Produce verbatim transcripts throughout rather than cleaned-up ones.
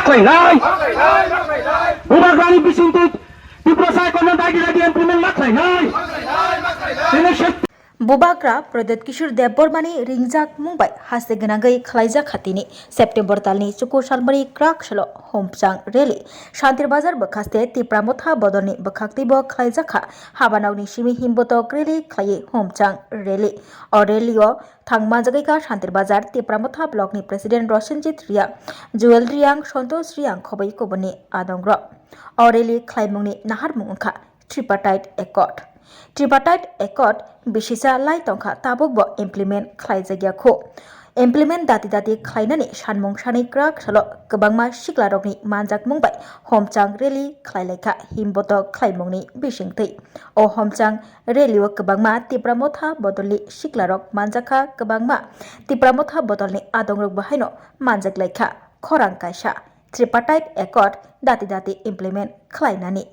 khlainai. Bubagrani bisingtwi Tiprasa Accord no daidi daidi implement ma khlainai. Tini se- Bubagra Pradyot Kishore Debbarmani ringjak mung bai haste gwnangwi khlaijak kha tini September talni chuku salmari kwrak salo homchang rally Shantir Bazar bwkhaste Tipra Motha bodolni bwkhaktwibo khlaijak kha. Habanokni simi himbotok rally khlaiwi homchang rally. O rally o thang manjagwi kha Shantir Bazar Tipra Motha block ni president Rosenjit Riang, Joel Riang, Santosh Riang khobwi kubuni adongrok. O rally khlaimungni naharmung wngkha Tripartite Accord. Tripartite Accord bisisa lai tongkha tabukbo implement khlaijakya khu. Implement dati dati khlainani sanmung sanwi kwrak salo kwbangma siklarokni manjakmung bai homchang rally khlailaikha himbotok khlaimungni bisingtwi. O homchang rally o kwbangma Tipra Motha bodolni siklarok manjakha, kwbangma Tipra Motha bodolni adongrokbo haino manjaklaikha khorang kaisa Tripartite Accord dati dati implement khlainani.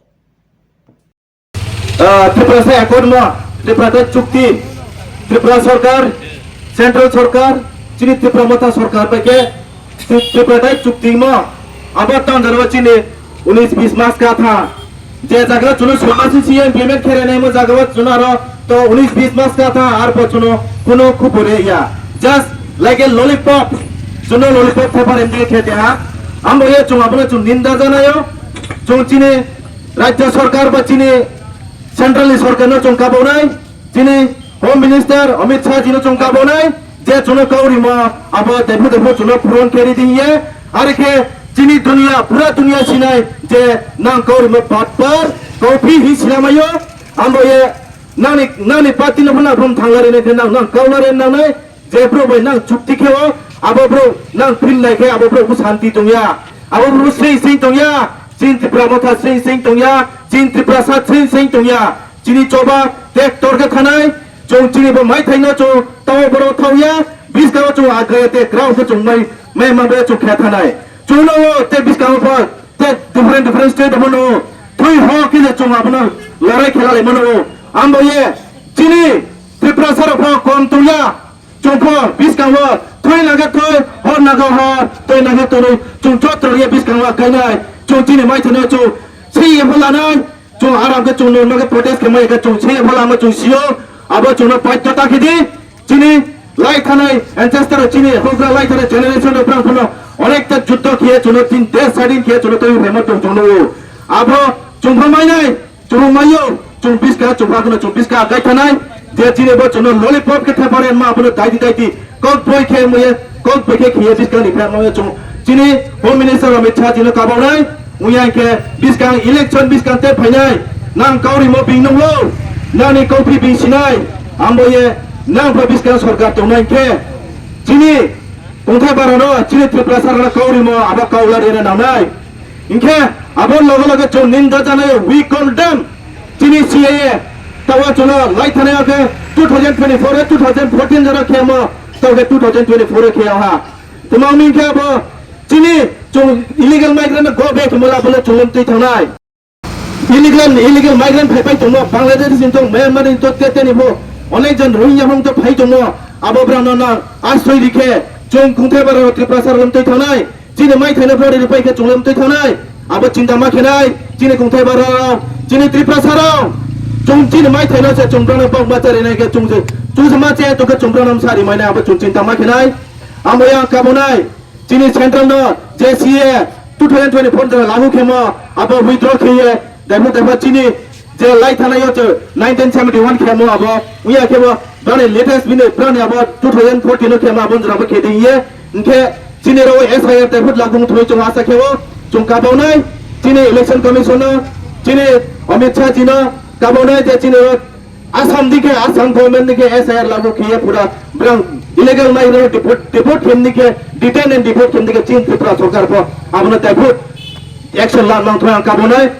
Ah, Tiprasa Accord no, Tripartite Chukti, Tripura Sarkar, Central Sarkar, chini Tipra Motha Sarkar bai khe Tri-, Tripartite Chukti no, abo tanjaro chini unis bis mas ka tha. Je jaga chuno soi mas si implement khere nai mo jaga o chuno aro to unis bis mas ka tha ar po chuno kuno khupure ya. Just like a lollipop, chuno lollipop thepa remdi khe te ha. Ambo ye chung abono chung ninda janayo, chung chini Rajya Sarkar ba chini Central ni Sarkar no chwng kabonai, chini Home Minister Amit Shah ji no chwng kabonai, je chwngno kaurimo abo depho depho chwngno puron khe ridi hiye, are khe chini dunia, pura dunia sinai je nang kaurimo batpar, kauphi hi sinamayo, ambo ye nangni, nangni party no phano phano thanglarinai khe nang, nang kaularinai nangnai, je bro bai nang chukti khe o, abo bro nang phil nai khe abo bro bo santi tongya. Abo bro sing sing tongya. Chin Tipra Motha sing sing tongya. Chin Tiprasa sing sing tongya. Chini choba tek tor khe thanai. Chong chini bo mai thaino chong tao boro thauya. Biskaro chong agre te krao khe chong mai, mai ma be chong khe thanai. Chong no te biskaro pa te different different state bo no. Thui ho kile chong abono lorai khelai mano. Ambo ye chini Tiprasa rok pho kom tongya. Chwng pho biskango thwi nangkhe thwi, hor nangkhe hor, twi nangkhe twi, chwng joto rwya biskango kainai, chwng chini maithano chwng swi pho lanai, chwng aram khe chwng nung nangkhe protest khe mai khe chwng swi pho lama chwng sio, abo chwngno paitto ta khe di, chini lai thanai ancestor chini hokra lai thanai generation rok phano onekta juddho khiye chwngno tin desh sadin khiye chwngno twi phema tong chwngno abo chwng pho mainai. Chwng mayo, chwng biska, chwng hakno, chwng biska agai thanai, je chini bo chwngno lollipop khe thepare ma abono daidi daidi, kok boi khe muye, kok boi khe khiye biska ni phai mayo chwng. Chini Home Minister Amit Shah chino kabawnai, muya khe biska election biska te phainai, nang kauri mo bing nunglo, nani kauphi bing sinai, ambo ye nang pha biska sarkar tongnai khe, chini kongthai barano, chini Tripura sarkar kauri mo abo kaula rena nangnai. Hinkhe abo loge loge chwng ninda janai, we condemn chini C A A. Tawa chwngno lai thani khe two thousand twenty-four, two thousand fourteen jora khemo, tawkhe two thousand twenty-four khe ha. Tamo hinkhe abo chini chwng illegal migrant go back himla bole chwng twi thangnai. Illegal, illegal migrant phai phai tongo, Bangladesh ni tong, Myanmar ni tong, tete ni bo, onek jon Rohingya hong to phai tongo, abo brano na asroi rikhe, chwng kungthai bara Tripura sar lom twi thangnai. Chini mai thaino phari rwpai khe chwng lem twi thanai. Abo chinta ma khenai. Chini kungthai bara rok, chini Tripura sarok. Chwng chini mai thaino se chwng brana bok ma chari nai khe chwng se, chwng se ma che to khe chwng brana sa ri mai nai abo chwng chinta ma khenai. Amo yang kabonai. Chini central no je C A two thousand twenty-four jora lagu khemo abo withdraw kheye. Daibo daibo chini je lai thanai yo je nineteen seventy-one khemo abo uya khemo brani latest bini brani abo two thousand fourteen no khemo abo jora bo khedi ye. Hinkhe chini ro S I R te phut lagung thoi chwng asa khewo, chwng kabawnai, chini election commission no, chini Amit Shah ji no kabawnai je chini ro Assam dike, Assam government dike S I R lagu khiye pura brang illegal migrant deport, deport khem dike, detain and deport khem dike chini Tripura sarkar pho abono te phut action la nang thoi ang kabawnai.